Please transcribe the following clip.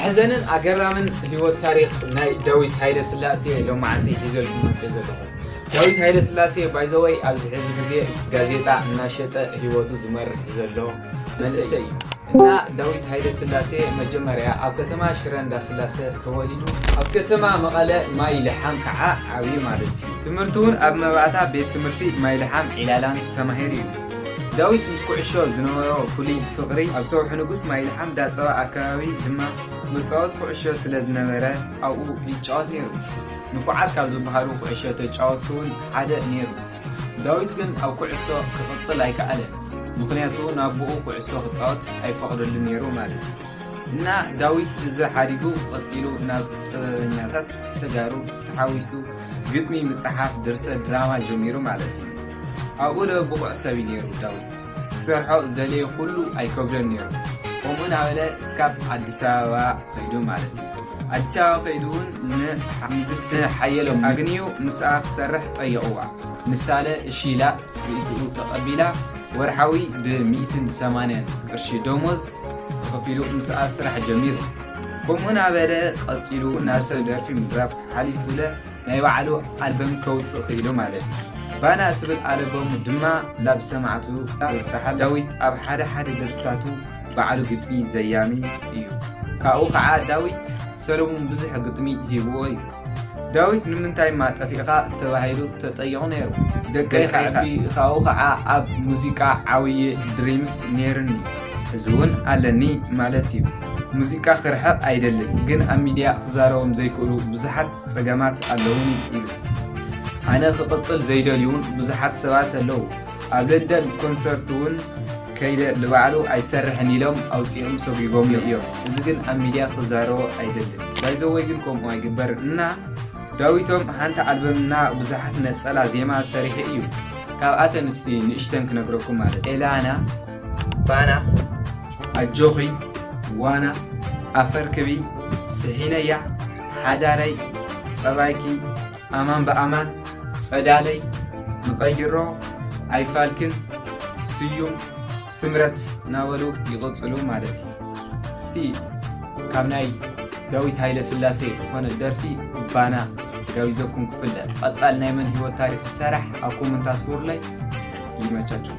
ሕዘንን ኣገራምን ህይወት ታሪኽ ናይ ዳዊት ሃይለ ስላሴ ሎማዓንቲ ሒዘልኩም መፅእ ዘለኹ። ዳዊት ሃይለ ስላሴ ባይዘወይ ኣብዚ ሕዚ ግዜ ጋዜጣ እናሸጠ ህይወቱ ዝመርሕ ዘሎ መንእሰይ እዩ። እና ዳዊት ሃይለ ስላሴ መጀመርያ ኣብ ከተማ ሽረ እንዳስላሰ ተወሊዱ፣ ኣብ ከተማ መቐለ ማይ ልሓም ከዓ ዓብዩ ማለት እዩ። ትምህርቱ እውን ኣብ መባእታ ቤት ትምህርቲ ማይ ልሓም ዒላላን ተማሂሩ እዩ። ዳዊት ምስ ኩዕሾ ዝነበሮ ፍሉይ ፍቕሪ ኣብ ሰውሒ ንጉስ ማይ ልሓም ዳፀባ ኣከባቢ ድማ መፃወት ኩዕሾ ስለ ዝነበረ ኣብኡ ይጫወት ነይሩ። ንፉዓት ካብ ዝበሃሉ ኩዕሾ ተጫወትቲ እውን ሓደ ነይሩ። ዳዊት ግን ኣብ ኩዕሶ ክቕፅል ኣይከኣለን። ምኽንያቱ ናብኡ ኩዕሶ ክፃወት ኣይፈቕደሉ ነይሩ ማለት እዩ። እና ዳዊት እዚ ሓዲጉ ቀፂሉ ናብ ጥበበኛታት ተጋሩ ተሓዊሱ ግጥሚ ምፅሓፍ፣ ድርሰት፣ ድራማ ጀሚሩ ማለት እዩ። ኣብኡ ለ ብቑዕ ሰብ እዩ ነይሩ ዳዊት። ክሰርሖ ዝደለየ ኩሉ ኣይከብዶን ነይሩ። ከምኡ እናበለ እስካብ ኣዲስ ኣበባ ከይዱ ማለት እዩ። ኣዲስ ኣበባ ከይዱ እውን ንንግስቲ ሓየሎም ኣግንዩ ምስኣ ክሰርሕ ጠየቕዋ። ንሳለ እሺ ኢላ ርእይትኡ ተቐቢላ ወርሓዊ ብሚእትን ሰማንያን ቅርሺ ደሞዝ ተኸፊሉ ምስኣ ስራሕ ጀሚሩ። ከምኡ እናበለ ቀፂሉ ናብ ሰብ ደርፊ ምድራፍ ሓሊፉለ ናይ ባዕሉ ኣልበም ከውፅእ ክኢሉ ማለት እዩ። ባና እትብል ኣልበሙ ድማ ላብ ሰማዕቱ ዘብፅሓ ዳዊት ኣብ ሓደ ሓደ ደርፍታቱ ባዕሉ ግጥሚ ዘያሚ እዩ። ካብኡ ከዓ ዳዊት ሰለሙን ብዙሕ ግጥሚ ሂብዎ እዩ። ዳዊት ንምንታይ ማ ጠፊእኻ ተባሂሉ ተጠይቑ ነይሩ። ደቀይ ከዕቢ ካብኡ ከዓ ኣብ ሙዚቃ ዓብዪ ድሪምስ ነይሩኒ፣ እዚ እውን ኣለኒ ማለት እዩ። ሙዚቃ ክርሕቕ ኣይደልን፣ ግን ኣብ ሚድያ ክዛረቦም ዘይክእሉ ብዙሓት ፀገማት ኣለውኒ ኢሉ። ኣነ ክቕፅል ዘይደልዩ እውን ብዙሓት ሰባት ኣለዉ። ኣብ ለንደን ኮንሰርት እውን ከይደ ንባዕሉ ኣይሰርሕን ኢሎም ኣውፂኦም ሰጒጎምኒ እዮም። እዚ ግን ኣብ ሚድያ ክዛረቦ ኣይደልን። ባይዘወይ ግን ከምኡ ኣይግበርን እና ዳዊቶም ሓንቲ ኣልበም እና ብዙሓት ነፀላ ዜማ ሰሪሑ እዩ። ካብኣተን እስቲ ንእሽተን ክነግረኩም ማለት እዩ። ኤላና፣ ባና፣ ኣጆኺ፣ ዋና፣ ኣፈርክቢ፣ ስሒነያ፣ ሓዳረይ፣ ፀባይኪ፣ ኣማን ብኣማን፣ ፀዳለይ፣ ንቐይሮ፣ ኣይፋልክን፣ ስዩም፣ ስምረት እናበሉ ይቕፅሉ ማለት እዩ። እስቲ ካብ ናይ ዳዊት ሃይለ ስላሴ ዝኾነ ደርፊ ባና ጋቢዘኩም ክፍለ። ቀፃል ናይ መን ህይወት ታሪክ ይሰራሕ ኣብ ኮመንት ኣስፍሩለይ። ይመቻችሁ።